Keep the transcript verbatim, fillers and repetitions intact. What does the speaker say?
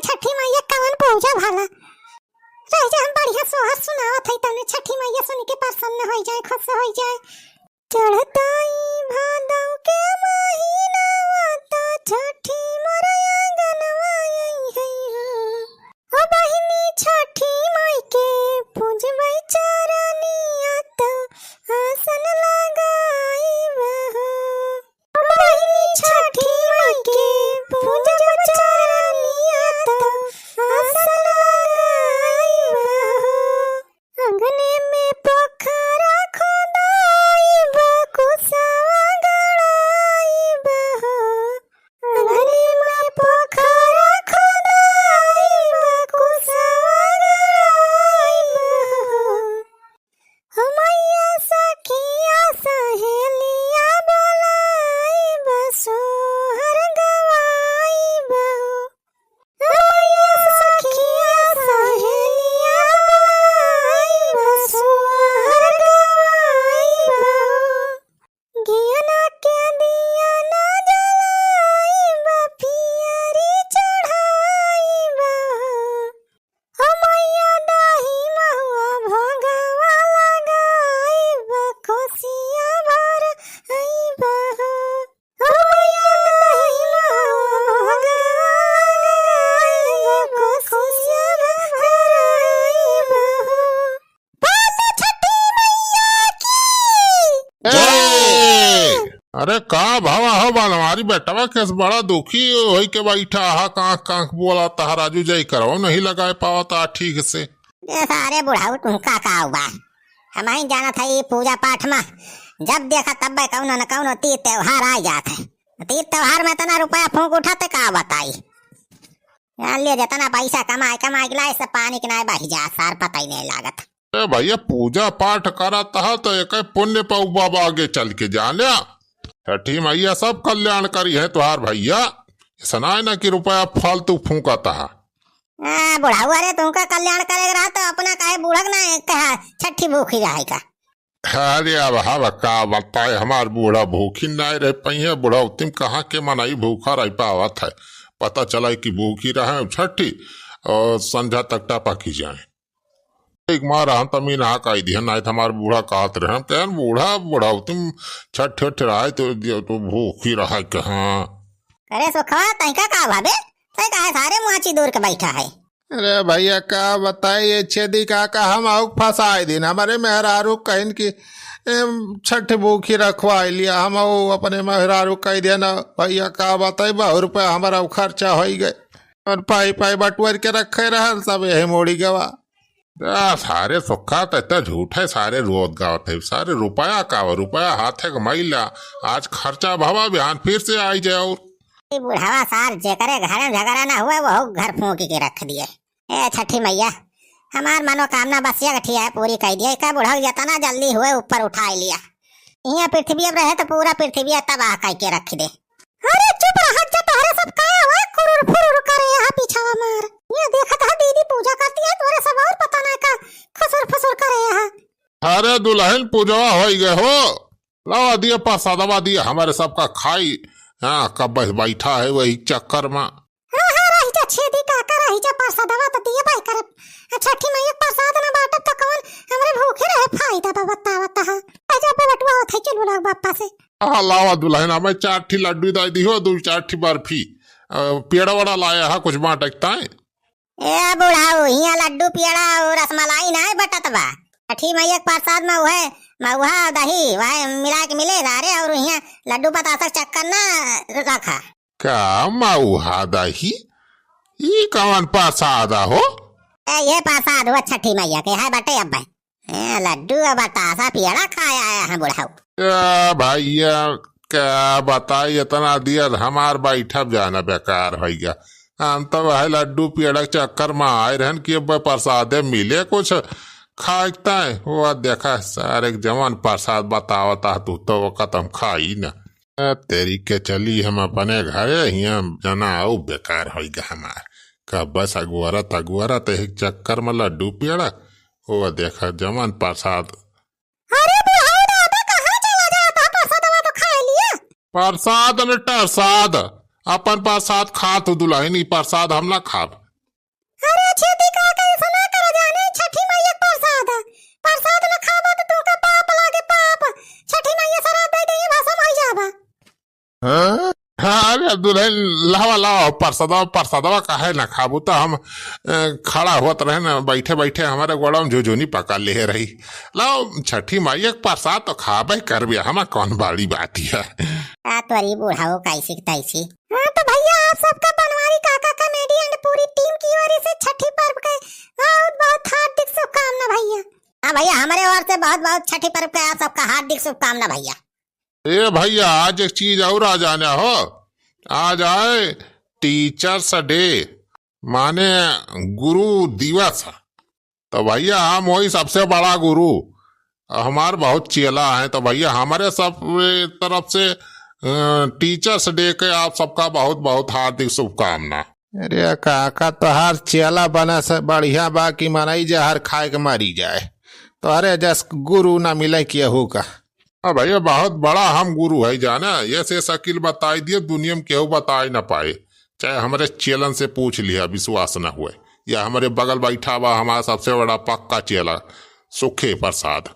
छठी मैया कवन पूजा भला? रह जा, हम बढ़िया सोहर सुनावत हई, तने छठी मैया सुन के प्रसन्न होइ जाए, खुश होइ जाए। चढ़तई भादव के महीनवा त छठी मोर आंगनवा अइहै हो। ओ बहिनी छठी माई के पूजबै चरनिया त आसन लगाइब हो। ओ बहिनी छठी माई के पूजबै चरनिया त आसन लगाइब हो। अंगने में पोखरा खोदाइब, कुसवा गड़ाइब हो। अंगने में पोखरा खोदाइब, कुसवा गड़ाइब हो। हो मैया सखिया सहेलिया बोलाइब, सोहर गवाइब हो। हो मैया सखिया सहेलिया बोलाइब, सोहर गवाइब हो। घियना के दिया ना जलाइब, पियरी चढ़ाइब हो। हो मैया दही महुआ भोगवा लगाइब, कोसिया भराइब हो। हो मैया दही महुआ भोगवा लगाइब, कोसिया भराइब हो। बोलो छठी मैया की जय। अरे का भवा हो बनवारी बेटवा, केस बड़ा दुखी होई के बैठा हा, कांख कांख बोला तहा राजू, जय करवा नहीं लगाए पावत हा ठीक से। ए सारे बुढ़ाऊ, तुमका का हुआ? हम ही जानत है ई पूजा पाठ में जब देखा तब कौनो न कौनो तीज त्योहार आ जात है। तीज त्योहार में इतना रुपया फूंक उठाते का बताई। जान लिया जितना पैसा कमाए कमाए के लाए सब पानी के नाय बही जा सार, पता ही नहीं लागत। ए भैया, पूजा पाठ करत ह तो एक पुण्य पाऊ बाबा आगे चल के जाने। छठी मैया सब कल्याण करी है तुहार भैया, ऐसा ना है ना कि रुपया फालतू फूंकत ह। आ, बुढ़ाऊ, अरे तुमका कल्याण करे के रहा तो अपना काहे बूढ़क ना कहा छठी भूखी रहे का? अरे अब हम का बताए, हमार बूढ़ा भूखी नाय रह पइहे, बुढ़ौती में कहाँ के मनई भूखा रह पावत है। पता चला कि भूखी रहे छठी और संझा तक टपकी जाए। एक मार हम तमी ना कह दिया, नाय तो हमार बूढ़ा कहत रहे, हम कहन बूढ़ा बुढ़ौती में छठ ठठ रहे तो, तो भूखी रहे कहाँ। अरे सुखवा, तैका का भावे? तै काहे सारे मुआची दूर के बैठा है? अरे भैया, का बताई, ये छेदी काका हम आउक फंसाए दिन। हमारे मेहरारू कहिन कि, "एम, छठ भूखी रखवाई लिया।" हम आउ अपने मेहरारू कह दिया ना, "भैया, का बताई, बहुत रुपया हमारा खर्चा होई गए।" और पाई पाई बटुअर के रखे रहल, सब यही मोड़ी गवा। आ, सारे सुखा त इतना झूठ है, सारे रोत गावत है, सारे रुपया का, रुपया हाथे कमाई ला, आज खर्चा भवा, बिहान फिर से आई जाए और। ई बुढ़ावा सार जेकरे घर में झगड़ा ना हुए, वो घर फूंक के रख दिए। ए छठी मैया, हमार मनोकामना बस एक ठिया है, पूरी कर दिए। का बुढ़ऊ जितना जल्दी हुए ऊपर उठाई लिया। यहाँ पृथ्वी अब रहे तो पूरा पृथ्वी तबाह करके रख दे। अरे चुप रह जा, तोहरे सब का हुआ कुरुर फुरुर करे यहाँ पीछावा मार। ये देखत है दीदी पूजा करती है, तोहरे सब और पता ना का खुसुर फुसुर करे यहाँ। अरे दुल्हन पूजवा होई गए हो, लावा दिया प्रसादवा दिया हमारे सबका खाई। हाँ, कब बस बैठा है वही चक्कर में। हाँ, हाँ, रही जा छेदी काका, रही जा, प्रसादवा तो दिए भाई करब। आ छठी मैया के प्रसाद ना बांटब तो कौन हमरे भूखे रहे फायदा बा, बतावत हा। आ जा पे बटुआ होत है, चल बुलाओ बापा से। हाँ, लावा दुल्हन, हमें चार ठी लड्डू दे दिहो, दो चार ठी बर्फी, अ, पेड़ा वड़ा लाया है कुछ बांटे के ताए। ए बुढ़ाऊ, हियाँ लड्डू पेड़ा और रसमलाई ना है बटत बा। छठी मैया के प्रसाद में उहे महुआ दही वह मिला के मिले सारे, और हियाँ लड्डू बतासा के चक्कर ना रखा। का महुआ दही? ई कवन प्रसाद हो? ए, ये प्रसाद हुआ छठी मैया के, है बटे अब भाई। ए, लड्डू और बतासा पेड़ा खाए आया है बुढ़ऊ। ए भैया, का बताई, इतना दिया हमार बैठब जाना बेकार होइगा। हम तो वह लड्डू पेड़ा के चक्कर में आए रहन कि अब प्रसादे मिले कुछ खाए के ताए। वो देखा सारे के जवन प्रसाद बतावता तू तो वो कतम खाई ना। ए, तेरी के चली हम अपने घरे, हियाँ जना आउ बेकार होइगा हमार। का बस अगुआरत अगुआरत एक चक्कर में लड्डू पेड़ा, वो देखा जवन प्रसाद। अरे बुढ़ऊ दादा, कहाँ चला जाता? प्रसादवा तो खा लिया। प्रसाद न टरसाद, अपन प्रसाद खा तू दुल्हन, ई प्रसाद हम ना खाब। छेदी काका, ऐसा ना करा जाने, छठी मैया के प्रसाद है। प्रसाद ना खाबा तो तुमका पाप लागे, पाप। छठी मैया सराप दे देंगे, भसम हो जाबा। हाँ? हाँ, अरे दुल्हन, लावा, लावा, प्रसादवा, प्रसादवा काहे ना खाबू? तो हम, अ, खड़ा होत रहे ना, बैठे, बैठे हमारे गोड़ा में झुझुनी पकड़ ले रही। लाओ, छठी मैया के प्रसाद तो खाबे करबे, हमा कौन बड़ी बात है। आ तोरी बुढ़ाओ कैसी की तैसी। हाँ तो भैया, आप सबका बनवारी काका comedy and पूरी team की ओर से छठी पर्व के बहुत बहुत हार्दिक शुभकामना भैया। हाँ भैया, हमारे ओर से बहुत बहुत छठी पर्व के आप सबका हार्दिक शुभकामना भैया। ए भैया, आज एक चीज और आ जाना हो, आज आए Teachers Day, माने गुरु दिवस। तो भैया, हम वही सबसे बड़ा गुरु, हमार बहुत चेला है। तो भैया, हमारे सब तरफ से, अ, Teachers Day के आप सबका बहुत बहुत हार्दिक शुभकामना। अरे काका, तोहार चेला बने से बढ़िया बा कि मनई जहर खाए के मरी जाए। तोहरे जस गुरु ना मिले केहू का। हाँ भैया, बहुत बड़ा हम गुरु है जाना, ऐसे शकील बताई दिए, दुनिया में केहू बताई ना पाए। चाहे हमारे चेलन से पूछ लिया, विश्वास ना हुए, या हमारे बगल बैठा बा हमारा सबसे बड़ा पक्का चेला सुखे प्रसाद।